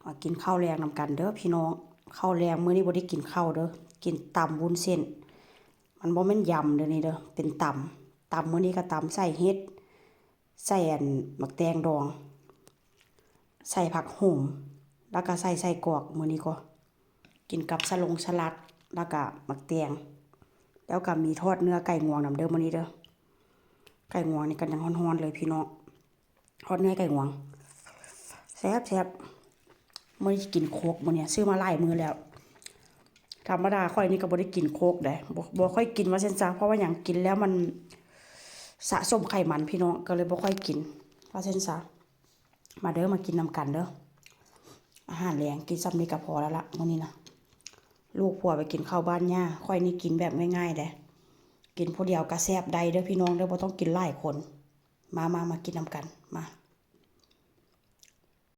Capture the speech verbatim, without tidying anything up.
มากินข้าวแลงนำกันเด้อพี่น้อง ข้าวแลงมื้อนี้บ่ได้กินข้าวเด้อ กินตำวุ้นเส้น มันบ่แม่นยำเด้อนี่เด้อ เป็นตำ ตำมื้อนี้ก็ตำใส่เห็ด ใส่อันหมากแตงดอง ใส่ผักโหม แล้วก็ใส่ไส้กรอก มื้อนี้ก็ กินกับสะลงสลัด แล้วก็หมากแตง แล้วก็มีทอดเนื้อไก่งวงนำเด้อมื้อนี้เด้อ ไก่งวงนี่ก็ยังฮ้อนๆเลยพี่น้อง ทอดเนื้อไก่งวง แซ่บๆ มื้อนี้กินโค้กมื้อนี้ ซื้อมาหลายมื้อแล้ว ธรรมดาข้อยนี่ก็บ่ได้กินโค้กเด้ บ่ บ่ค่อยกินว่าซั่นซะ เพราะว่าหยัง กินแล้วมันสะสมไขมันพี่น้อง ก็เลยบ่ค่อยกิน ว่าซั่นซะ มาเด้อ มากินนำกันเด้อ อาหารแลงกินส่ำนี้ก็พอแล้วละมื้อนี้นะ ลูกผัวไปกินข้าวบ้านย่า ข้อยนี่กินแบบง่ายๆเด้ กินผู้เดียวก็แซ่บได้เด้อพี่น้องเด้อ บ่ต้องกินหลายคน มา มา มากินนำกัน มา